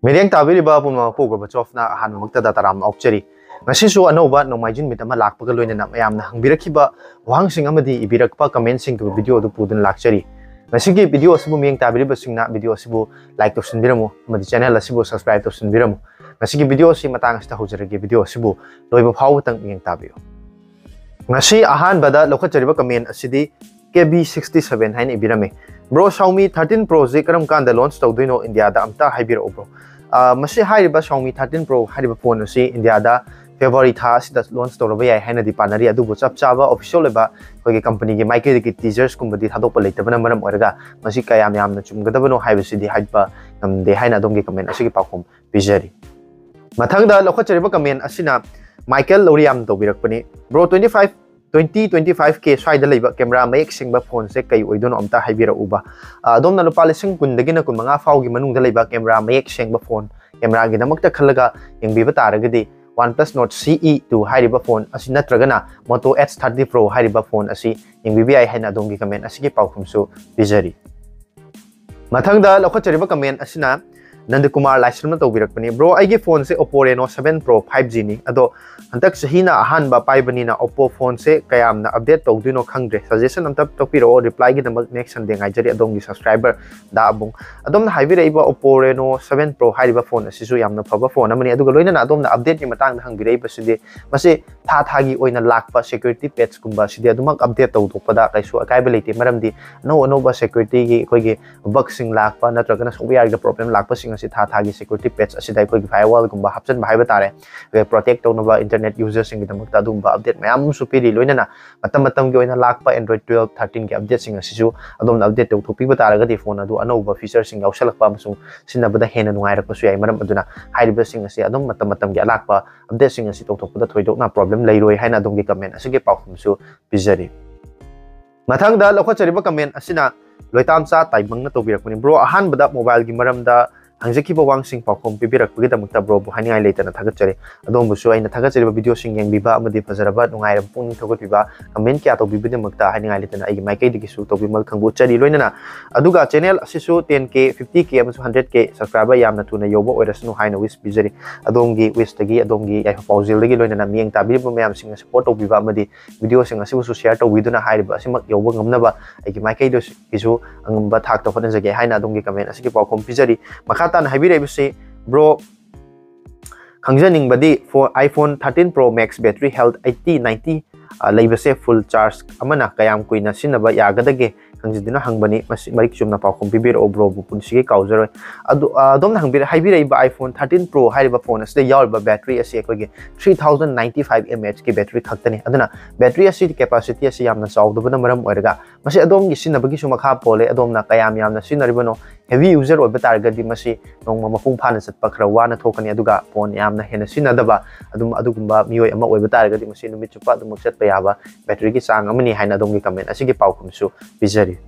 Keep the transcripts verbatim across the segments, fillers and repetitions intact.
ꯃꯤꯠꯌꯦꯡ ꯇꯥꯕꯤꯔꯤꯕ ꯄꯨꯝꯅꯃꯛꯄꯨ ꯒꯣꯔꯕꯥꯆꯣꯐꯅ ꯑꯍꯥꯟꯕꯃꯛꯇꯗ ꯇꯔꯥꯝꯅ ꯑꯣꯛꯆꯔꯤ꯫ ꯉꯁꯤꯁꯨ ꯑꯅꯧꯕ ꯅꯣꯡꯃꯥꯏꯖꯤꯡ ꯅꯨꯃꯤꯠ ꯑꯃ ꯂꯥꯛꯄꯒ ꯂꯣꯏꯅꯅ ꯃꯌꯥꯝꯅ ꯍꯪꯕꯤꯔꯛꯈꯤꯕ ꯋꯥꯍꯪꯁꯤꯡ ꯑꯃꯗꯤ ꯏꯕꯤꯔꯛꯄ ꯀꯃꯦꯟꯁꯤꯡꯒꯤ ꯚꯤꯗꯤꯑꯣ ꯑꯗꯨ ꯄꯨꯗꯨꯅ ꯂꯥꯛꯆꯔꯤ꯫ ꯉꯁꯤꯒꯤ ꯚꯤꯗꯤꯑꯣ ꯑꯁꯤꯕꯨ ꯃꯤꯠꯌꯦꯡ ꯇꯥꯕꯤꯔꯤꯕꯁꯤꯡꯅ ꯚꯤꯗꯤꯑꯣ ꯑꯁꯤꯕꯨ ꯂꯥꯏꯛ ꯇꯧꯁꯤꯟꯕꯤꯔꯝꯃꯨ ꯑꯃꯗꯤ ꯆꯦꯅꯦꯜ ꯑꯁꯤꯕꯨ ꯁꯕꯁꯀ꯭ꯔꯥꯏꯕ ꯇꯧꯁꯤꯟꯕꯤꯔꯝꯃꯨ꯫ ꯉꯁꯤꯒꯤ ꯚꯤꯗꯤꯑꯣ ꯑꯁꯤ ꯃꯇꯥꯡ ꯑꯁꯤꯗ ꯍꯧꯖꯔꯒꯦ꯫ ꯚꯤꯗꯤꯑꯣ ꯑꯁꯤꯕꯨ ꯂꯣꯏꯕ ꯐꯥꯎꯕꯇꯪ ꯃꯤꯠꯌꯦꯡ ꯇꯥꯕꯤꯌꯨ꯫ ꯉꯁꯤ ꯑꯍꯥꯟꯕꯗ ꯂꯧꯈꯠꯆꯔꯤꯕ ꯀꯃꯦꯟ ꯑꯁꯤꯗꯤ ꯀꯦ ꯕꯤ ꯁꯤꯛꯁꯇꯤ ꯁꯚꯦꯟ ꯍꯥꯏꯅ ꯏꯕꯤꯔꯝꯃꯤ꯫ "ꯕ꯭ꯔꯣ, ꯁꯥꯎꯃꯤ ꯊꯥꯔꯇꯤꯟ ꯄ꯭ꯔꯣꯁꯤ ꯀꯔꯝ ꯀꯥꯟꯗ ꯂꯣꯟꯆ ꯇꯧꯗꯣꯏꯅꯣ ꯏꯟꯗꯤꯌꯥꯗ? ꯑꯝꯇ ꯍꯥꯏꯕꯤꯔꯛꯎ ꯕ꯭ꯔꯣ꯫" ꯑ, ꯃꯁꯤ ꯍꯥꯏꯔꯤꯕ ꯁꯥꯎꯃꯤ ꯊꯥꯔꯇꯤꯟ ꯄ꯭ꯔꯣ ꯍꯥꯏꯔꯤꯕ ꯐꯣꯟ ꯑꯁꯤ ꯏꯟꯗꯤꯌꯥꯗ ꯐꯦꯕ꯭ꯔꯨꯋꯥꯔꯤ ꯊꯥ ꯑꯁꯤꯗ ꯂꯣꯟꯆ ꯇꯧꯔꯕ ꯌꯥꯏ ꯍꯥꯏꯅꯗꯤ ꯄꯥꯅꯔꯤ, ꯑꯗꯨꯕꯨ ꯆꯞ ꯆꯥꯕ ꯑꯣꯐꯤꯁꯤꯌꯦꯜ ꯑꯣꯏꯕ ꯑꯩꯈꯣꯏꯒꯤ ꯀꯝꯄꯅꯤꯒꯤ ꯃꯥꯏꯀꯩꯗꯒꯤ ꯇꯤꯖꯔꯁꯀꯨꯝꯕꯗꯤ ꯊꯥꯗꯣꯛꯄ ꯂꯩꯇꯕꯅ ꯃꯔꯝ ꯑꯣꯏꯔꯒ ꯃꯁꯤ ꯀꯌꯥꯝ ꯌꯥꯝꯅ ꯆꯨꯝꯒꯗꯕꯅꯣ ꯍꯥꯏꯕꯁꯤꯗꯤ ꯍꯥꯏꯕ ꯉꯝꯗꯦ ꯍꯥꯏꯅ ꯑꯗꯣꯝꯒꯤ ꯀꯃꯦꯟ ꯑꯁꯤꯒꯤ ꯄꯥꯎꯈꯨꯝ ꯄꯤꯖꯔꯤ꯫ ꯃꯊꯪꯗ ꯂꯧꯈꯠꯆꯔꯤꯕ ꯀꯃꯦꯟ ꯑꯁꯤꯅ ꯃꯥꯏꯀꯦꯜ ꯂꯧꯔꯤꯌꯥꯝꯅ ꯇꯧꯕꯤꯔꯛꯄꯅꯤ꯫ "Bro, twenty five, twenty, twenty five ꯀꯦ ꯁ꯭ꯋꯥꯏꯗ ꯂꯩꯕ ꯀꯦꯃꯦꯔꯥ ꯃꯌꯦꯛ ꯁꯦꯡꯕ ꯐꯣꯟꯁꯦ ꯀꯩ ꯑꯣꯏꯗꯣꯏꯅꯣ ꯑꯝꯇ ꯍꯥꯏꯕꯤꯔꯛꯎꯕ꯫" ꯑ, ꯑꯗꯣꯝꯅ ꯂꯨꯄꯥ ꯂꯤꯁꯤꯡ ꯀꯨꯟꯗꯒꯤꯅ ꯀꯨꯟꯃꯉꯥ ꯐꯥꯎꯒꯤ ꯃꯅꯨꯡꯗ ꯂꯩꯕ ꯀꯦꯃꯦꯔꯥ ꯃꯌꯦꯛ ꯁꯦꯡꯕ ꯐꯣꯟ ꯀꯦꯃꯦꯔꯥꯒꯤꯗꯃꯛꯇ ꯈꯜꯂꯒ ꯌꯦꯡꯕꯤꯕ ꯇꯥꯔꯒꯗꯤ OnePlus Nord C E two ꯍꯥꯏꯔꯤꯕ ꯐꯣꯟ ꯑꯁꯤ ꯅꯠꯇ꯭ꯔꯒꯅ Moto X thirty Pro ꯍꯥꯏꯔꯤꯕ ꯐꯣꯟ ꯑꯁꯤ ꯌꯦꯡꯕꯤꯕ ꯌꯥꯏ ꯍꯥꯏꯅ ꯑꯗꯣꯝꯒꯤ ꯀꯃꯦꯟ ꯑꯁꯤꯒꯤ ꯄꯥꯎꯈꯨꯝꯁꯨ ꯄꯤꯖꯔꯤ꯫ ꯃꯊꯪꯗ ꯂꯧꯈꯠꯆꯔꯤꯕ ꯀꯃꯦꯟ ꯑꯁꯤꯅ ꯅꯟꯗꯀꯨꯃꯥꯔ ꯂꯥꯏꯁ꯭ꯔꯝꯅ ꯇꯧꯕꯤꯔꯛꯄꯅꯤ꯫ "ꯕ꯭ꯔꯣ, ꯑꯩꯒꯤ ꯐꯣꯟꯁꯦ Oppo Reno seven Pro five G ꯅꯤ, ꯑꯗꯣ ꯍꯟꯗꯛ ꯆꯍꯤꯅ ꯑꯍꯥꯟꯕ ꯄꯥꯏꯕꯅꯤꯅ Oppo ꯐꯣꯟꯁꯦ ꯀꯌꯥꯝꯅ ꯑꯞꯗꯦꯠ ꯇꯧꯗꯣꯏꯅꯣ ꯈꯪꯗ꯭ꯔꯦ꯫ ꯁꯖꯦꯁꯟ ꯑꯝꯇ ꯇꯧꯕꯤꯔꯛꯑꯣ꯫ ꯔꯤꯄ꯭ꯂꯥꯏꯒꯤꯗꯃꯛ ꯅꯦꯛꯁ ꯁꯟꯗꯦ ꯉꯥꯏꯖꯔꯤ꯫ ꯑꯗꯣꯝꯒꯤ ꯁꯕꯁꯀ꯭ꯔꯥꯏꯕꯔ ꯗꯥ ꯑꯕꯨꯡ꯫" ꯑꯗꯣꯝꯅ ꯍꯥꯏꯕꯤꯔꯛꯏꯕ Oppo Reno seven Pro ꯍꯥꯏꯔꯤꯕ ꯐꯣꯟ ꯑꯁꯤꯁꯨ ꯌꯥꯝꯅ ꯐꯕ ꯐꯣꯟ ꯑꯃꯅꯤ, ꯑꯗꯨꯒ ꯂꯣꯏꯅꯅ ꯑꯗꯣꯝꯅ ꯑꯞꯗꯦꯠꯀꯤ ꯃꯇꯥꯡꯗ ꯍꯪꯕꯤꯔꯛꯏꯕꯁꯤꯗꯤ ꯃꯁꯤ ꯊꯥ ꯊꯥꯒꯤ ꯑꯣꯏꯅ ꯂꯥꯛꯄ ꯁꯦꯀ꯭ꯌꯨꯔꯤꯇꯤ ꯄꯦꯆꯀꯨꯝꯕ ꯑꯁꯤꯗꯤ ꯑꯗꯨꯃꯛ ꯑꯞꯗꯦꯠ ꯇꯧꯊꯣꯛꯄꯗ ꯀꯩꯁꯨ ꯑꯀꯥꯏꯕ ꯂꯩꯇꯦ, ꯃꯔꯝꯗꯤ ꯑꯅꯧ ꯑꯅꯧꯕ ꯁꯦꯀ꯭ꯌꯨꯔꯤꯇꯤꯒꯤ ꯑꯩꯈꯣꯏꯒꯤ ꯕꯒꯁꯤꯡ ꯂꯥꯛꯄ ꯅꯠꯇ꯭ꯔꯒꯅ ꯁꯣꯐꯋꯦꯌꯔꯒꯤ ꯄ꯭ꯔꯣꯕ꯭ꯂꯦꯝ ꯂꯥꯛꯄꯁꯤꯡ ꯑꯁꯤ ꯊꯥ ꯊꯥꯒꯤ ꯁꯦꯀ꯭ꯌꯨꯔꯤꯇꯤ ꯄꯦꯆ ꯑꯁꯤꯗ ꯑꯩꯈꯣꯏꯒꯤ ꯐꯥꯏꯌꯔꯋꯥꯜꯒꯨꯝꯕ ꯍꯥꯞꯆꯤꯟꯕ ꯍꯥꯏꯕ ꯇꯥꯔꯦ, ꯑꯩꯈꯣꯏ ꯄ꯭ꯔꯣꯇꯦꯛ ꯇꯧꯅꯕ ꯏꯟꯇꯔꯅꯦꯠ ꯌꯨꯖꯔꯁꯤꯡꯒꯤꯗꯃꯛꯇ ꯑꯗꯨꯒꯨꯝꯕ ꯑꯞꯗꯦꯠ ꯃꯌꯥꯝ ꯑꯃꯁꯨ ꯄꯤꯔꯤ꯫ ꯂꯣꯏꯅꯅ ꯃꯇꯝ ꯃꯇꯝꯒꯤ ꯑꯣꯏꯅ ꯂꯥꯛꯄ Android twelve, thirteen ꯒꯤ ꯑꯞꯗꯦꯠꯁꯤꯡ ꯑꯁꯤꯁꯨ ꯑꯗꯣꯝꯅ ꯑꯞꯗꯦꯠ ꯇꯧꯊꯣꯛꯄꯤꯕ ꯇꯥꯔꯒꯗꯤ ꯐꯣꯟ ꯑꯗꯨ ꯑꯅꯧꯕ ꯐꯤꯆꯔꯁꯤꯡ ꯌꯥꯎꯁꯜꯂꯛꯄ ꯑꯃꯁꯨꯡ ꯁꯤꯖꯤꯟꯅꯕꯗ ꯍꯦꯟꯅ ꯅꯨꯡꯉꯥꯏꯔꯛꯄꯁꯨ ꯌꯥꯏ꯫ ꯃꯔꯝ ꯑꯗꯨꯅ ꯍꯥꯏꯔꯤꯕꯁꯤꯡ ꯑꯁꯤ ꯑꯗꯨꯝ ꯃꯇꯝ ꯃꯇꯝꯒꯤ ꯑꯂꯥꯛꯄ ꯑꯞꯗꯦꯠꯁꯤꯡ ꯑꯁꯤ ꯇꯧꯊꯣꯛꯄꯗ ꯊꯣꯏꯗꯣꯛꯅ ꯄ꯭ꯔꯣꯕ꯭ꯂꯦꯝ ꯂꯩꯔꯣꯏ ꯍꯥꯏꯅ ꯑꯗꯣꯝꯒꯤ ꯀꯃꯦꯟ ꯑꯁꯤꯒꯤ ꯄꯥꯎꯈꯨꯝꯁꯨ ꯄꯤꯖꯔꯤ꯫ ꯃꯊꯪꯗ ꯂꯧꯈꯠꯆꯔꯤꯕ ꯀꯃꯦꯟ ꯑꯁꯤꯅ ꯂꯣꯏꯇꯥꯝꯆꯥ ꯇꯥꯏꯕꯪꯅ ꯇꯧꯕꯤꯔꯛꯄꯅꯤ꯫ "ꯕ꯭ꯔꯣ, ꯑꯍꯥꯟꯕꯗ ꯃꯣꯕꯥꯏꯜꯒꯤ ꯃꯔꯝꯗ ꯍꯪꯖꯈꯤꯕ ꯋꯥꯍꯪꯁꯤꯡ ꯄꯥꯎꯈꯨꯝ ꯄꯤꯕꯤꯔꯛꯄꯒꯤꯗꯃꯛꯇ ꯕ꯭ꯔꯣꯕꯨ ꯍꯥꯏꯅꯤꯡꯉꯥꯏ ꯂꯩꯇꯅ ꯊꯥꯒꯠꯆꯔꯤ꯫ ꯑꯗꯣꯝꯕꯨꯁꯨ ꯑꯩꯅ ꯊꯥꯒꯠꯆꯔꯤꯕ ꯚꯤꯗꯤꯑꯣꯁꯤꯡ ꯌꯦꯡꯕꯤꯕ ꯑꯃꯗꯤ ꯐꯖꯔꯕ ꯅꯨꯡꯉꯥꯏꯔꯕ ꯄꯨꯛꯅꯤꯡ ꯊꯧꯒꯠꯄꯤꯕ ꯀꯃꯦꯟ ꯀꯌꯥ ꯇꯧꯕꯤꯕꯒꯤꯗꯃꯛꯇ ꯍꯥꯏꯅꯤꯡꯉꯥꯏ ꯂꯩꯇꯅ ꯑꯩꯒꯤ ꯃꯥꯏꯀꯩꯗꯒꯤꯁꯨ ꯇꯧꯕꯤꯃꯜ ꯈꯪꯕ ꯎꯠꯆꯔꯤ꯫ ꯂꯣꯏꯅꯅ ꯑꯗꯨꯒ ꯆꯦꯅꯦꯜ ꯑꯁꯤꯁꯨ ten K, fifty K ꯑꯃꯁꯨꯡ hundred K subscriber ꯌꯥꯝꯅ ꯊꯨꯅ ꯌꯧꯕ ꯑꯣꯏꯔꯁꯅꯨ ꯍꯥꯏꯅ wish ꯄꯤꯖꯔꯤ꯫ ꯑꯗꯣꯝꯒꯤ wishꯇꯒꯤ, ꯑꯗꯣꯝꯒꯤ ꯌꯥꯏꯐ ꯄꯥꯎꯖꯦꯜꯗꯒꯤ ꯂꯣꯏꯅꯅ ꯃꯤꯠꯌꯦꯡ ꯇꯥꯕꯤꯔꯤꯕ ꯃꯌꯥꯝꯁꯤꯡꯅ support ꯇꯧꯕꯤꯕ ꯑꯃꯗꯤ ꯚꯤꯗꯤꯑꯣꯁꯤꯡ ꯑꯁꯤꯕꯨꯁꯨ share ꯇꯧꯕꯤꯗꯨꯅ ꯍꯥꯏꯔꯤꯕ ꯑꯁꯤꯃꯛ ꯌꯧꯕ ꯉꯝꯅꯕ ꯑꯩꯒꯤ ꯃꯥꯏꯀꯩꯗꯒꯤꯁꯨ ꯑꯉꯝꯕ ꯊꯥꯛꯇ ꯍꯣꯠꯅꯖꯒꯦ ꯍꯥꯏꯅ ꯑꯗꯣꯝꯒꯤ comment ꯑꯁꯤꯒꯤ ꯄꯥꯎꯈꯨꯝ ꯄꯤꯖꯔꯤ꯫ ꯃꯈꯥ ꯇꯥꯅ ꯍꯥꯏꯕꯤꯔꯛꯏꯕꯁꯤ, ꯕ꯭ꯔꯣ, ꯈꯪꯖꯅꯤꯡꯕꯗꯤ ꯐꯣ-, iPhone thirteen Pro Max battery health eighty ninety, ꯑ, ꯂꯩꯕꯁꯦ full charge ꯑꯃꯅ ꯀꯌꯥꯝ ꯀꯨꯏꯅ ꯁꯤꯖꯤꯟꯅꯕ ꯌꯥꯒꯗꯒꯦ ꯈꯪꯖꯗꯨꯅ ꯍꯪꯕꯅꯤ꯫ ꯃꯁꯤ ꯃꯔꯤꯛ ꯆꯨꯝꯅ ꯄꯥꯎꯈꯨꯝ ꯄꯤꯕꯤꯔꯛꯑꯣ ꯕ꯭ꯔꯣꯕꯨ ꯄꯨꯟꯁꯤꯒꯤ ꯀꯥꯎꯖꯔꯣꯏ꯫ ꯑꯗꯨ, ꯑ, ꯑꯗꯣꯝꯅ ꯍꯪꯕꯤꯔ-, ꯍꯥꯏꯕꯤꯔꯛꯏꯕ iPhone thirteen Pro ꯍꯥꯏꯔꯤꯕ phone ꯑꯁꯤꯗ ꯌꯥꯎꯔꯤꯕ battery ꯑꯁꯤ ꯑꯩꯈꯣꯏꯒꯤ three thousand ninety-five mAh ꯀꯤ battery ꯈꯛꯇꯅꯤ꯫ ꯑꯗꯨꯅ battery ꯑꯁꯤ capacity ꯑꯁꯤ ꯌꯥꯝꯅ ꯆꯥꯎꯗꯕꯅ ꯃꯔꯝ ꯑꯣꯏꯔꯒ ꯃꯁꯤ ꯑꯗꯣꯝꯒꯤ ꯁꯤꯖꯤꯟꯅꯕꯒꯤꯁꯨ ꯃꯈꯥ ꯄꯣꯜꯂꯦ꯫ ꯑꯗꯣꯝꯅ ꯀꯌꯥꯝ ꯌꯥꯝꯅ ꯁꯤꯖꯤꯟꯅꯔꯤꯕꯅꯣ? Heavy user ꯑꯣꯏꯕ ꯇꯥꯔꯒꯗꯤ ꯃꯁꯤ ꯅꯣꯡꯃ ꯃꯄꯨꯡ ꯐꯥꯅ ꯆꯠꯄ ꯈꯔ ꯋꯥꯅ ꯊꯣꯛꯀꯅꯤ꯫ ꯑꯗꯨꯒ phone ꯌꯥꯝꯅ ꯍꯦꯟꯅ ꯁꯤꯖꯤꯟꯅꯗꯕ ꯑꯗꯨꯝ ꯑꯗꯨꯒꯨꯝꯕ ꯃꯤꯑꯣꯏ ꯑꯃ ꯑꯣꯏꯕ ꯇꯥꯔꯒꯗꯤ ꯃꯁꯤ ꯅꯨꯃꯤꯠ ꯆꯨꯞꯄ ꯑꯗꯨꯃꯛ ꯆꯠꯄ ꯌꯥꯕ batteryꯒꯤ ꯆꯥꯡ ꯑꯃꯅꯤ ꯍꯥꯏꯅ ꯑꯗꯣꯝꯒꯤ comment ꯑꯁꯤꯒꯤ ꯄꯥꯎꯈꯨꯝꯁꯨ ꯄꯤꯖꯔꯤ꯫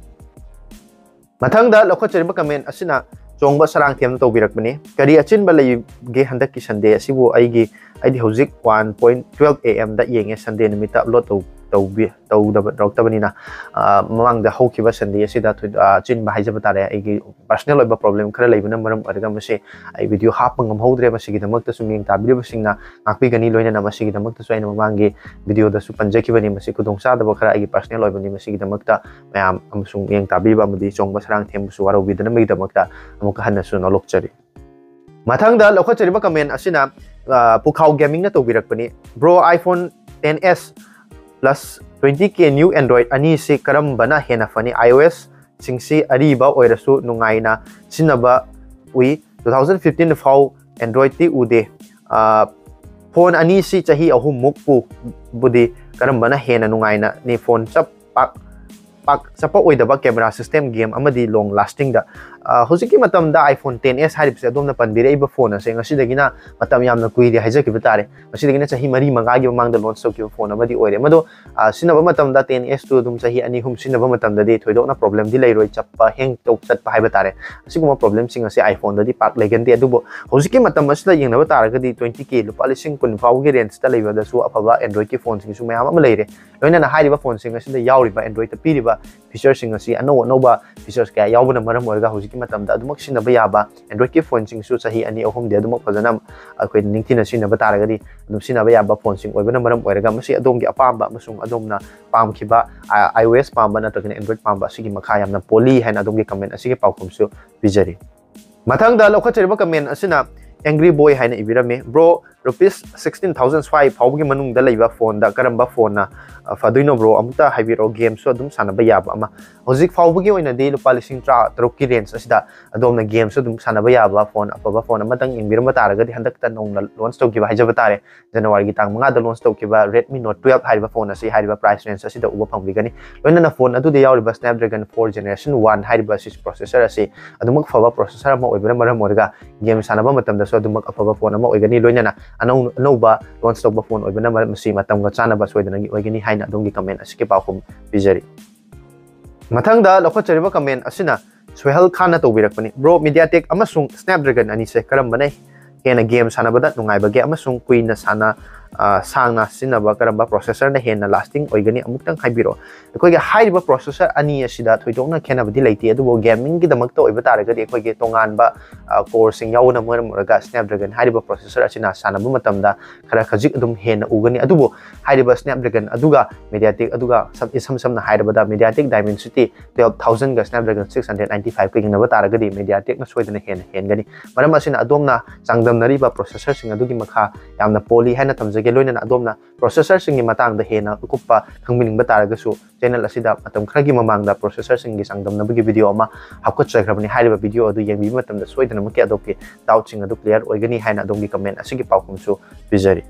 ꯃꯊꯪꯗ ꯂꯧꯈꯠꯆꯔꯤꯕ comment ꯑꯁꯤꯅ ꯆꯣꯡꯕ ꯁꯔꯥꯡꯊꯦꯝꯅ ꯇꯧꯕꯤꯔꯛꯄꯅꯤ꯫ ꯀꯔꯤ ꯑꯆꯤꯟꯕ ꯂꯩꯒꯦ ꯍꯟꯗꯛꯀꯤ Sunday ꯑꯁꯤꯕꯨ? ꯑꯩꯒꯤ, ꯑꯩꯗꯤ ꯍꯧꯖꯤꯛ one point twelve A M ꯗ ꯌꯦꯡꯉꯦ, Sunday ꯅꯨꯃꯤꯠꯇ upload ꯇꯧ-, ꯇꯧꯕꯤ-, ꯇꯧꯗꯕ, ꯇꯧꯔꯛꯇꯕꯅꯤꯅ꯫ ꯑ, ꯃꯃꯥꯡꯗ ꯍꯧꯈꯤꯕ Sundayꯁꯤꯗ ꯊꯣꯏ-, ꯑ, ꯑꯆꯤꯟꯕ ꯍꯥꯏꯖꯕ ꯇꯥꯔꯦ, ꯑꯩꯒꯤ personal ꯑꯣꯏꯕ problem ꯈꯔ ꯂꯩꯕꯅ ꯃꯔꯝ ꯑꯣꯏꯔꯒ ꯃꯁꯤ ꯑꯩ video ꯍꯥꯞꯄ ꯉꯝꯍꯧꯗ꯭ꯔꯦ꯫ ꯃꯁꯤꯒꯤꯗꯃꯛꯇꯁꯨ ꯃꯤꯠꯌꯦꯡ ꯇꯥꯕꯤꯔꯤꯕꯁꯤꯡꯅ ꯉꯥꯛꯄꯤꯒꯅꯤ꯫ ꯂꯣꯏꯅꯅ ꯃꯁꯤꯒꯤꯗꯃꯛꯇꯁꯨ ꯑꯩꯅ ꯃꯃꯥꯡꯒꯤ videoꯗꯁꯨ ꯄꯟꯖꯈꯤꯕꯅꯤ, ꯃꯁꯤ ꯈꯨꯗꯣꯡꯆꯥꯗꯕ ꯈꯔ ꯑꯩꯒꯤ personal ꯑꯣꯏꯕꯅꯤ꯫ ꯃꯁꯤꯒꯤꯗꯃꯛꯇ ꯃꯌꯥꯝ ꯑꯃꯁꯨꯡ ꯃꯤꯠꯌꯦꯡ ꯇꯥꯕꯤꯕ ꯑꯃꯗꯤ ꯆꯣꯡꯕ ꯁꯔꯥꯡꯊꯦꯝꯕꯨꯁꯨ ꯋꯥꯔꯧꯕꯤꯗꯅꯕꯒꯤꯗꯃꯛꯇ ꯑꯃꯨꯛꯀ ꯍꯟꯅꯁꯨ ꯅꯣꯂꯣꯛꯆꯔꯤ꯫ ꯃꯊꯪꯗ ꯂꯧꯈꯠꯆꯔꯤꯕ comment ꯑꯁꯤꯅ, ꯑ, ꯄꯨꯈꯥꯎ Gamingꯅ ꯇꯧꯕꯤꯔꯛꯄꯅꯤ꯫ Bro, iPhone ten S Plus twenty K new Android ꯑꯅꯤꯁꯤ ꯀꯔꯝꯕꯅ ꯍꯦꯟꯅ ꯐꯅꯤ? iOS ꯁꯤꯡꯁꯤ ꯑꯔꯤꯕ ꯑꯣꯏꯔꯁꯨ ꯅꯨꯡꯉꯥꯏꯅ ꯁꯤꯖꯤꯟꯅꯕ ꯎꯏ꯫ Two thousand fifteen ꯐꯥꯎ Androidꯇꯤ ꯎꯗꯦ꯫ ꯑ, phone ꯑꯅꯤꯁꯤ ꯆꯍꯤ ꯑꯍꯨꯝꯃꯨꯛ ꯄꯨ-, ꯕꯨꯗꯤ ꯀꯔꯝꯕꯅ ꯍꯦꯟꯅ ꯅꯨꯡꯉꯥꯏꯅ ꯅꯤ? Phone ꯆꯞ ꯄꯥꯛ, ꯄꯥꯛ ꯆꯠꯄ ꯑꯣꯏꯗꯕ camera system, game ꯑꯃꯗꯤ long lastingꯗ, ꯑ, ꯍꯧꯖꯤꯛꯀꯤ ꯃꯇꯝꯗ iPhone ten S ꯍꯥꯏꯔꯤꯕꯁꯦ ꯑꯗꯣꯝꯅ ꯄꯟꯕꯤꯔꯛꯏꯕ ꯐꯣꯟ ꯑꯁꯦ ꯉꯁꯤꯗꯒꯤꯅ ꯃꯇꯝ ꯌꯥꯝꯅ ꯀꯨꯏꯔꯦ ꯍꯥꯏꯖꯈꯤꯕ ꯇꯥꯔꯦ꯫ ꯉꯁꯤꯗꯒꯤꯅ ꯆꯍꯤ ꯃꯔꯤ ꯃꯉꯥꯒꯤ ꯃꯃꯥꯡꯗ ꯂꯣꯟꯆ ꯇꯧꯈꯤꯕ ꯐꯣꯟ ꯑꯃꯗꯤ ꯑꯣꯏꯔꯦ꯫ ꯃꯗꯣ, ꯑ, ꯁꯤꯖꯤꯟꯅꯕ ꯃꯇꯝꯗ ten S ꯇꯨ ꯑꯗꯨꯝ ꯆꯍꯤ ꯑꯅꯤ ꯑꯍꯨꯝ ꯁꯤꯖꯤꯟꯅꯕ ꯃꯇꯝꯗꯗꯤ ꯊꯣꯏꯗꯣꯛꯅ ꯄ꯭ꯔꯣꯕ꯭ꯂꯦꯝꯗꯤ ꯂꯩꯔꯣꯏ, ꯆꯞꯄ, ꯍꯦꯡ ꯇꯧ ꯆꯠꯄ ꯍꯥꯏꯕ ꯇꯥꯔꯦ꯫ ꯑꯁꯤꯒꯨꯝꯕ ꯄ꯭ꯔꯣꯕ꯭ꯂꯦꯝꯁꯤꯡ ꯑꯁꯤ iPhone ꯗꯗꯤ ꯄꯥꯛ ꯂꯩꯒꯟꯗꯦ꯫ ꯑꯗꯨꯕꯨ ꯍꯧꯖꯤꯛꯀꯤ ꯃꯇꯝ ꯑꯁꯤꯗ ꯌꯦꯡꯅꯕ ꯇꯥꯔꯒꯗꯤ twenty K, ꯂꯨꯄꯥ ꯂꯤꯁꯤꯡ ꯀꯨꯟ ꯐꯥꯎꯕꯒꯤ ꯔꯦꯟꯖꯇ ꯂꯩꯕꯗꯁꯨ ꯑꯐꯕ Android ꯀꯤ ꯐꯣꯟꯁꯤꯡꯁꯨ ꯃꯌꯥꯝ ꯑꯃ ꯂꯩꯔꯦ꯫ ꯂꯣꯏꯅꯅ ꯍꯥꯏꯔꯤꯕ ꯐꯣꯟꯁꯤꯡ ꯑꯁꯤꯗ ꯌꯥꯎꯔꯤꯕ, Android ꯇ ꯄꯤꯔꯤꯕ feature ꯁꯤꯡ ꯑꯁꯤ ꯑꯅꯧ ꯑꯅꯧꯕ features ꯀꯌꯥ ꯌꯥꯎꯕꯅ ꯃꯔꯝ ꯑꯣꯏꯔꯒ ꯍꯧꯖꯤꯛꯀꯤ ꯃꯇꯝꯗ ꯑꯗꯨꯃꯛ ꯁꯤꯖꯤꯟꯅꯕ ꯌꯥꯕ, Android ꯀꯤ ꯐꯣꯟꯁꯤꯡꯁꯨ ꯆꯍꯤ ꯑꯅꯤ ꯑꯍꯨꯝꯗꯤ ꯑꯗꯨꯃꯛ ꯐꯖꯅ ꯑꯩꯈꯣꯏꯅ ꯅꯤꯡꯊꯤꯅ ꯁꯤꯖꯤꯟꯅꯕ ꯇꯥꯔꯒꯗꯤ ꯑꯗꯨꯝ ꯁꯤꯖꯤꯟꯅꯕ ꯌꯥꯕ ꯐꯣꯟꯁꯤꯡ ꯑꯣꯏꯕꯅ ꯃꯔꯝ ꯑꯣꯏꯔꯒ ꯃꯁꯤ ꯑꯗꯣꯝꯒꯤ ꯑꯄꯥꯝꯕ ꯑꯃꯁꯨꯡ ꯑꯗꯣꯝꯅ ꯄꯥꯝꯈꯤꯕ, ꯑ, iOS ꯄꯥꯝꯕ ꯅꯠꯇ꯭ꯔꯒꯅ Android ꯄꯥꯝꯕ ꯑꯁꯤꯒꯤ ꯃꯈꯥ ꯌꯥꯝꯅ ꯄꯣꯜꯂꯤ ꯍꯥꯏꯅ ꯑꯗꯣꯝꯒꯤ comment ꯑꯁꯤꯒꯤ ꯄꯥꯎꯈꯨꯝꯁꯨ ꯄꯤꯖꯔꯤ꯫ ꯃꯊꯪꯗ ꯂꯧꯈꯠꯆꯔꯤꯕ comment ꯑꯁꯤꯅ Angry Boy ꯍꯥꯏꯅ ꯏꯕꯤꯔꯝꯃꯤ꯫ "Bro, rupees sixteen thousand ꯁ꯭ꯋꯥꯏ ꯐꯥꯎꯕꯒꯤ ꯃꯅꯨꯡꯗ ꯂꯩꯕ ꯐꯣꯟꯗ ꯀꯔꯝꯕ ꯐꯣꯟꯅ, ꯑ, ꯐꯗꯣꯏꯅꯣ bro? ꯑꯃꯨꯛꯇ ꯍꯥꯏꯕꯤꯔꯛꯑꯣ, ꯒꯦꯝꯁꯨ ꯑꯗꯨꯝ ꯁꯥꯟꯅꯕ ꯌꯥꯕ ꯑꯃ꯫" ꯍꯧꯖꯤꯛ ꯐꯥꯎꯕꯒꯤ ꯑꯣꯏꯅꯗꯤ ꯂꯨꯄꯥ ꯂꯤꯁꯤꯡ ꯇꯔꯥ ꯇꯔꯨꯛꯀꯤ ꯔꯦꯟꯖ ꯑꯁꯤꯗ ꯑꯗꯣꯝꯅ ꯒꯦꯝꯁꯨ ꯑꯗꯨꯝ ꯁꯥꯟꯅꯕ ꯌꯥꯕ ꯐꯣꯟ ꯑꯐꯕ ꯐꯣꯟ ꯑꯃꯇꯪ ꯌꯦꯡꯕꯤꯔꯝꯕ ꯇꯥꯔꯒꯗꯤ ꯍꯟꯗꯛꯇ ꯅꯧꯅ ꯂꯣꯟꯆ ꯇꯧꯈꯤꯕ ꯍꯥꯏꯖꯕ ꯇꯥꯔꯦ꯫ ꯖꯅꯋꯥꯔꯤꯒꯤ ꯇꯥꯡ ꯃꯉꯥꯗ ꯂꯣꯟꯆ ꯇꯧꯈꯤꯕ Redmi Note twelve ꯍꯥꯏꯔꯤꯕ ꯐꯣꯟ ꯑꯁꯤ ꯍꯥꯏꯔꯤꯕ ꯄ꯭ꯔꯥꯏꯁ ꯔꯦꯟꯖ ꯑꯁꯤꯗ ꯎꯕ ꯐꯪꯕꯤꯒꯅꯤ꯫ ꯂꯣꯏꯅꯅ ꯐꯣꯟ ꯑꯗꯨꯗ ꯌꯥꯎꯔꯤꯕ Snapdragon four Generation one ꯍꯥꯏꯔꯤꯕ ꯑꯁꯤ ꯄ꯭ꯔꯣꯁꯦꯁꯔ ꯑꯁꯤ ꯑꯗꯨꯃꯛ ꯐꯕ ꯄ꯭ꯔꯣꯁꯦꯁꯔ ꯑꯃ ꯑꯣꯏꯕꯅ ꯃꯔꯝ ꯑꯣꯏꯔꯒ ꯒꯦꯝ ꯁꯥꯟꯅꯕ ꯃꯇꯝꯗꯁꯨ ꯑꯗꯨꯃꯛ ꯑꯐꯕ ꯐꯣꯟ ꯑꯃ ꯑꯣꯏꯒꯅꯤ꯫ ꯂꯣꯏꯅꯅ ꯑꯅꯧ-, ꯑꯅꯧꯕ ꯂꯣꯟꯆ ꯇꯧꯕ ꯐꯣꯟ ꯑꯣꯏꯕꯅ ꯃꯔꯝ ꯃꯁꯤ ꯃꯇꯝꯒ ꯆꯥꯟꯅꯕ ꯁꯣꯏꯗꯅꯒꯤ ꯑꯣꯏꯒꯅꯤ ꯍꯥꯏꯅ ꯑꯗꯣꯝꯒꯤ comment ꯑꯁꯤꯒꯤ ꯄꯥꯎꯈꯨꯝ ꯄꯤꯖꯔꯤ꯫ ꯃꯊꯪꯗ ꯂꯧꯈꯠꯆꯔꯤꯕ comment ꯑꯁꯤꯅ ꯁꯣꯍꯦꯜ ꯈꯥꯟꯅ ꯇꯧꯕꯤꯔꯛꯄꯅꯤ꯫ "Bro, MediaTek ꯑꯃꯁꯨꯡ Snapdragon ꯑꯅꯤꯁꯦ ꯀꯔꯝꯕꯅ ꯍꯦꯟꯅ ꯒꯦꯝ ꯁꯥꯟꯅꯕꯗ ꯅꯨꯡꯉꯥꯏꯕꯒꯦ ꯑꯃꯁꯨꯡ ꯀꯨꯏꯅ ꯁꯥꯟꯅ, ꯑ, ꯁꯥꯡꯅ ꯁꯤꯖꯤꯟꯅꯕ ꯀꯔꯝꯕ ꯄ꯭ꯔꯣꯁꯦꯁꯔꯅ ꯍꯦꯟꯅ ꯂꯥꯁꯇꯤꯡ ꯑꯣꯏꯒꯅꯤ? ꯑꯃꯨꯛꯇꯪ ꯍꯥꯏꯕꯤꯔꯛꯑꯣ꯫" ꯑꯩꯈꯣꯏꯒꯤ ꯍꯥꯏꯔꯤꯕ ꯄ꯭ꯔꯣꯁꯦꯁꯔ ꯑꯅꯤ ꯑꯁꯤꯗ ꯊꯣꯏꯗꯣꯛꯅ ꯈꯦꯠꯅꯕꯗꯤ ꯂꯩꯇꯦ, ꯑꯗꯨꯕꯨ ꯒꯦꯃꯤꯡꯒꯤꯗꯃꯛꯇ ꯑꯣꯏꯕ ꯇꯥꯔꯒꯗꯤ ꯑꯩꯈꯣꯏꯒꯤ ꯇꯣꯉꯥꯟꯕ, ꯑ, ꯀꯣꯔꯁꯤꯡ ꯌꯥꯎꯕꯅ ꯃꯔꯝ ꯑꯣꯏꯔꯒ Snapdragon ꯍꯥꯏꯔꯤꯕ ꯄ꯭ꯔꯣꯁꯦꯁꯔ ꯑꯁꯤꯅ ꯁꯥꯟꯅꯕ ꯃꯇꯝꯗ ꯈꯔ ꯈꯖꯤꯛ ꯑꯗꯨꯝ ꯍꯦꯟꯅ ꯎꯒꯅꯤ꯫ ꯑꯗꯨꯕꯨ ꯍꯥꯏꯔꯤꯕ Snapdragon ꯑꯗꯨꯒ MediaTek ꯑꯗꯨꯒ ꯁꯝ-, ꯏꯁꯝ ꯁꯝꯅ ꯍꯥꯏꯔꯕꯗ MediaTek Dimensity twelve thousand ꯒ Snapdragon six hundred ninety five ꯀ ꯌꯦꯡꯅꯕ ꯇꯥꯔꯒꯗꯤ MediaTek ꯅ ꯁꯣꯏꯗꯅ ꯍꯦꯟꯅ ꯍꯦꯟꯒꯅꯤ꯫ ꯃꯔꯝ ꯑꯁꯤꯅ ꯑꯗꯣꯝꯅ ꯆꯥꯡꯗꯝꯅꯔꯤꯕ ꯄ꯭ꯔꯣꯁꯦꯁꯔꯁꯤꯡ ꯑꯗꯨꯒꯤ ꯃꯈꯥ ꯌꯥꯝꯅ ꯄꯣꯜꯂꯤ ꯍꯥꯏꯅ ꯊꯝꯖꯒꯦ꯫ ꯂꯣꯏꯅꯅ ꯑꯗꯣꯝꯅ ꯄ꯭ꯔꯣꯁꯦꯁꯔꯁꯤꯡꯒꯤ ꯃꯇꯥꯡꯗ ꯍꯦꯟꯅ ꯑꯀꯨꯞꯄ ꯈꯪꯕꯤꯅꯤꯡꯕ ꯇꯥꯔꯒꯁꯨ ꯆꯦꯅꯦꯜ ꯑꯁꯤꯗ ꯃꯇꯝ ꯈꯔꯒꯤ ꯃꯃꯥꯡꯗ ꯄ꯭ꯔꯣꯁꯦꯁꯔꯁꯤꯡꯒꯤ ꯆꯥꯡꯗꯝꯅꯕꯒꯤ ꯚꯤꯗꯤꯑꯣ ꯑꯃ ꯍꯥꯞꯀꯠꯆꯈ꯭ꯔꯕꯅꯤ꯫ ꯍꯥꯏꯔꯤꯕ ꯚꯤꯗꯤꯑꯣ ꯑꯗꯨ ꯌꯦꯡꯕꯤꯕ ꯃꯇꯝꯗ ꯁꯣꯏꯗꯅꯃꯛꯀꯤ ꯑꯗꯣꯝꯒꯤ ꯗꯥꯎꯠꯁꯤꯡ ꯑꯗꯨ ꯀ꯭ꯂꯤꯌꯥꯔ ꯑꯣꯏꯒꯅꯤ ꯍꯥꯏꯅ ꯑꯗꯣꯝꯒꯤ comment ꯑꯁꯤꯒꯤ ꯄꯥꯎꯈꯨꯝꯁꯨ ꯄꯤꯖꯔꯤ꯫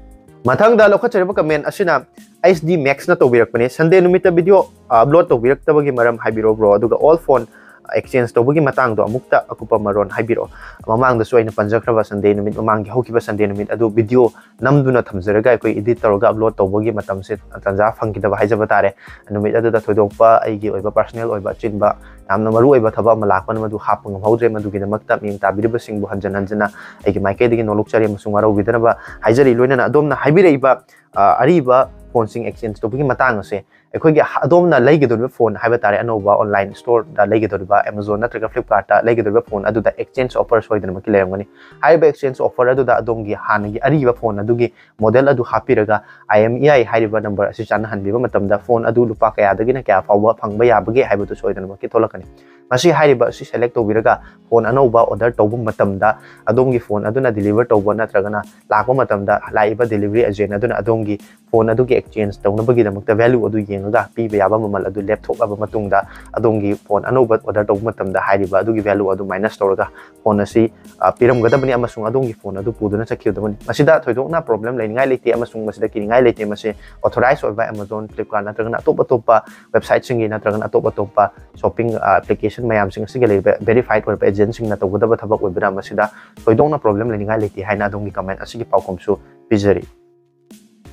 ꯃꯊꯪꯗ ꯂꯧꯈꯠꯆꯔꯤꯕ comment ꯑꯁꯤꯅ H D Max ꯅ ꯇꯧꯕꯤꯔꯛꯄꯅꯤ꯫ "Sunday ꯅꯨꯃꯤꯠꯇ ꯚꯤꯗꯤꯑꯣ ꯑꯞꯂꯣꯗ ꯇꯧꯕꯤꯔꯛꯇꯕꯒꯤ ꯃꯔꯝ ꯍꯥꯏꯕꯤꯔꯣ bro, ꯑꯗꯨꯒ all phone, exchange ꯇꯧꯕꯒꯤ ꯃꯇꯥꯡꯗꯣ ꯑꯃꯨꯛꯇ ꯑꯀꯨꯞꯄ ꯃꯔꯣꯟ ꯍꯥꯏꯕꯤꯔꯛꯑꯣ꯫ ꯃꯃꯥꯡꯗꯁꯨ ꯑꯩꯅ ꯄꯟꯖꯈ꯭ꯔꯕ Sunday ꯅꯨꯃꯤꯠ, ꯃꯃꯥꯡꯒꯤ ꯍꯧꯈꯤꯕ Sunday ꯅꯨꯃꯤꯠ ꯑꯗꯨ video ꯅꯝꯗꯨꯅ ꯊꯝꯖꯔꯒ ꯑꯩꯈꯣꯏ edit ꯇꯧꯔꯒ upload ꯇꯧꯕꯒꯤ ꯃꯇꯝꯁꯦ ꯇꯥꯟꯖꯥ ꯐꯪꯈꯤꯗꯕ ꯍꯥꯏꯖꯕ ꯇꯥꯔꯦ꯫ ꯅꯨꯃꯤꯠ ꯑꯗꯨꯗ ꯊꯣꯏꯗꯣꯛꯄ ꯑꯩꯒꯤ ꯑꯣꯏꯕ personal ꯑꯣꯏꯕ ꯑꯆꯤꯟꯕ ꯌꯥꯝꯅ ꯃꯔꯨ ꯑꯣꯏꯕ ꯊꯕꯛ ꯑꯃ ꯂꯥꯛꯄꯅ ꯃꯗꯨ ꯍꯥꯞꯄ ꯉꯝꯍꯧꯗ꯭ꯔꯦ꯫ ꯃꯗꯨꯒꯤꯗꯃꯛꯇ ꯃꯤꯌꯦꯡ ꯇꯥꯕꯤꯔꯤꯕꯁꯤꯡꯕꯨ ꯍꯟꯖꯟ ꯍꯟꯖꯟꯅ ꯑꯩꯒꯤ ꯃꯥꯏꯀꯩꯗꯒꯤ ꯅꯣꯂꯨꯛꯆꯔꯤ ꯑꯃꯁꯨꯡ ꯋꯥꯔꯧꯕꯤꯗꯅꯕ ꯍꯥꯏꯖꯔꯤ꯫ ꯂꯣꯏꯅꯅ ꯑꯗꯣꯝꯅ ꯍꯥꯏꯕꯤꯔꯛꯏꯕ, ꯑ, ꯑꯔꯤꯕ phoneꯁꯤꯡ exchange ꯇꯧꯕꯒꯤ ꯃꯇꯥꯡ ꯑꯁꯦ, ꯑꯩꯈꯣꯏꯒꯤ ꯍ-, ꯑꯗꯣꯝꯅ ꯂꯩꯒꯗꯧꯔꯤꯕ phone ꯍꯥꯏꯕ ꯇꯥꯔꯦ, ꯑꯅꯧꯕ online storeꯗ ꯂꯩꯒꯗꯧꯔꯤꯕ, Amazon ꯅꯠꯇ꯭ꯔꯒ Flipkartꯇ ꯂꯩꯒꯗꯧꯔꯤꯕ phone ꯑꯗꯨꯗ exchange offer ꯁꯣꯏꯗꯅꯃꯛꯀꯤ ꯂꯩꯔꯝꯒꯅꯤ꯫ ꯍꯥꯏꯔꯤꯕ exchange offer ꯑꯗꯨꯗ ꯑꯗꯣꯝꯒꯤ ꯍꯥꯟꯅꯒꯤ ꯑꯔꯤꯕ phone ꯑꯗꯨꯒꯤ model ꯑꯗꯨ ꯍꯥꯞꯄꯤꯔꯒ I M E I ꯍꯥꯏꯔꯤꯕ number ꯑꯁꯤ ꯆꯥꯟꯅꯍꯟꯕꯤꯕ ꯃꯇꯝꯗ phone ꯑꯗꯨ ꯂꯨꯄꯥ ꯀꯌꯥꯗꯒꯤꯅ ꯀꯌꯥ ꯐꯥꯎꯕ ꯐꯪꯕ ꯌꯥꯕꯒꯦ ꯍꯥꯏꯕꯗꯨ ꯁꯣꯏꯗꯅꯃꯛꯀꯤ ꯊꯣꯛꯂꯛꯀꯅꯤ꯫ ꯃꯁꯤ ꯍꯥꯏꯔꯤꯕ ꯑꯁꯤ select ꯇꯧꯕꯤꯔꯒ phone ꯑꯅꯧꯕ order ꯇꯧꯕ ꯃꯇꯝꯗ ꯑꯗꯣꯝꯒꯤ phone ꯑꯗꯨꯅ deliver ꯇꯧꯕ ꯅꯠꯇ꯭ꯔꯒꯅ ꯂꯥꯛꯄ ꯃꯇꯝꯗ ꯂꯥꯛꯏꯕ delivery agent ꯑꯗꯨꯅ ꯑꯗꯣꯝꯒꯤ phone ꯑꯗꯨꯒꯤ exchange ꯇꯧꯅꯕꯒꯤꯗꯃꯛꯇ value ꯑꯗꯨ ꯌꯦꯡꯉꯒ ꯄꯤꯕ ꯌꯥꯕ ꯃꯃꯜ ꯑꯗꯨ ꯂꯦꯞꯊꯣꯛꯂꯕ ꯃꯇꯨꯡꯗ, ꯑꯗꯣꯝꯒꯤ phone ꯑꯅꯧꯕ order ꯇꯧꯕ ꯃꯇꯝꯗ ꯍꯥꯏꯔꯤꯕ ꯑꯗꯨꯒꯤ value ꯑꯗꯨ minus ꯇꯧꯔꯒ phone ꯑꯁꯤ, ꯑ, ꯄꯤꯔꯝꯒꯗꯕꯅꯤ ꯑꯃꯁꯨꯡ ꯑꯗꯣꯝꯒꯤ phone ꯑꯗꯨ ꯄꯨꯗꯨꯅ ꯆꯠꯈꯤꯒꯗꯕꯅꯤ꯫ ꯃꯁꯤꯗ ꯊꯣꯏꯗꯣꯛꯅ problem ꯂꯩꯅꯤꯡꯉꯥꯏ ꯂꯩꯇꯦ ꯑꯃꯁꯨꯡ ꯃꯁꯤꯗ ꯀꯤꯅꯤꯡꯉꯥꯏ ꯂꯩꯇꯦ꯫ ꯃꯁꯤ authorized ꯑꯣꯏꯕ Amazon, Flipkart ꯅꯠꯇ꯭ꯔꯒꯅ ꯑꯇꯣꯞ ꯑꯇꯣꯞꯄ websiteꯁꯤꯡꯒꯤ ꯅꯠꯇ꯭ꯔꯒꯅ ꯑꯇꯣꯞ ꯑꯇꯣꯞꯄ shopping, ꯑ, application ꯃꯌꯥꯝꯁꯤꯡ ꯑꯁꯤꯒ ꯂꯩꯔꯤꯕ verified ꯑꯣꯏꯔꯕ agentꯁꯤꯡꯅ ꯇꯧꯒꯗꯕ ꯊꯕꯛ ꯑꯣꯏꯕꯅ ꯃꯁꯤꯗ ꯊꯣꯏꯗꯣꯛꯅ problem ꯂꯩꯅꯤꯡꯉꯥꯏ ꯂꯩꯇꯦ ꯍꯥꯏꯅ ꯑꯗꯣꯝꯒꯤ comment ꯑꯁꯤꯒꯤ ꯄꯥꯎꯈꯨꯝꯁꯨ ꯄꯤꯖꯔꯤ꯫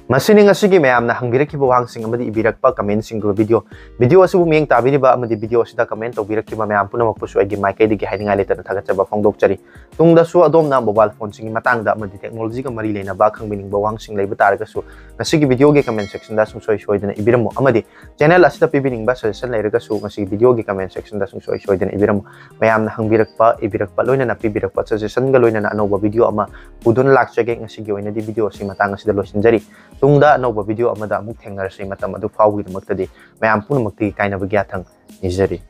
ꯃꯁꯤꯅꯤ ꯉꯁꯤꯒꯤ ꯃꯌꯥꯝꯅ ꯍꯪꯕꯤꯔꯛꯈꯤꯕ ꯋꯥꯍꯪꯁꯤꯡ ꯑꯃꯗꯤ ꯏꯕꯤꯔꯛꯄ commentꯁꯤꯡꯒꯤ video꯫ Video ꯑꯁꯤꯕꯨ ꯃꯤꯠꯌꯦꯡ ꯇꯥꯕꯤꯔꯤꯕ ꯑꯃꯗꯤ video ꯑꯁꯤꯗ comment ꯇꯧꯕꯤꯔꯛꯈꯤꯕ ꯃꯌꯥꯝ ꯄꯨꯝꯅꯃꯛꯄꯨꯁꯨ ꯑꯩꯒꯤ ꯃꯥꯏꯀꯩꯗꯒꯤ ꯍꯥꯏꯅꯤꯡꯉꯥꯏ ꯂꯩꯇꯅ ꯊꯥꯒꯠꯆꯕ ꯐꯣꯡꯗꯣꯛꯆꯔꯤ꯫ ꯇꯨꯡꯗꯁꯨ ꯑꯗꯣꯝꯅ mobile phoneꯁꯤꯡꯒꯤ ꯃꯇꯥꯡꯗ ꯑꯃꯗꯤ technologyꯒ ꯃꯔꯤ ꯂꯩꯅꯕ ꯈꯪꯕꯤꯅꯤꯡꯕ ꯋꯥꯍꯪꯁꯤꯡ ꯂꯩꯕ ꯇꯥꯔꯒꯁꯨ ꯉꯁꯤꯒꯤ videoꯒꯤ comment sectionꯗ ꯁꯨꯡꯁꯣꯏ ꯁꯣꯏꯗꯅ ꯏꯕꯤꯔꯝꯃꯨ, ꯑꯃꯗꯤ channel ꯑꯁꯤꯗ ꯄꯤꯕꯤꯅꯤꯡꯕ suggestion ꯂꯩꯔꯒꯁꯨ ꯉꯁꯤꯒꯤ videoꯒꯤ comment sectionꯗ ꯁꯨꯡꯁꯣꯏ ꯁꯣꯏꯗꯅ ꯏꯕꯤꯔꯝꯃꯨ꯫ ꯃꯌꯥꯝꯅ ꯍꯪꯕꯤꯔꯛꯄ, ꯏꯕꯤꯔꯛꯄ, ꯂꯣꯏꯅꯅ ꯄꯤꯕꯤꯔꯛꯄ suggestionꯒ ꯂꯣꯏꯅꯅ ꯑꯅꯧꯕ video ꯑꯃ ꯄꯨꯗꯨꯅ ꯂꯥꯛꯆꯒꯦ꯫ ꯉꯁꯤꯒꯤ ꯑꯣꯏꯅꯗꯤ video ꯑꯁꯤ ꯃꯇꯥꯡ ꯑꯁꯤꯗ ꯂꯣꯏꯁꯤꯟꯖꯔꯤ꯫ ꯇꯨꯡꯗ ꯑꯅꯧꯕ video ꯑꯃꯗ ꯑꯃꯨꯛ ꯊꯦꯡꯅꯔꯁꯤ꯫ ꯃꯇꯝ ꯑꯗꯨ ꯐꯥꯎꯕꯒꯤꯗꯃꯛꯇꯗꯤ ꯃꯌꯥꯝ ꯄꯨꯝꯅꯃꯛꯇꯒꯤ ꯀꯥꯏꯅꯕꯒꯤ ꯌꯥꯊꯪ ꯅꯤꯖꯔꯤ꯫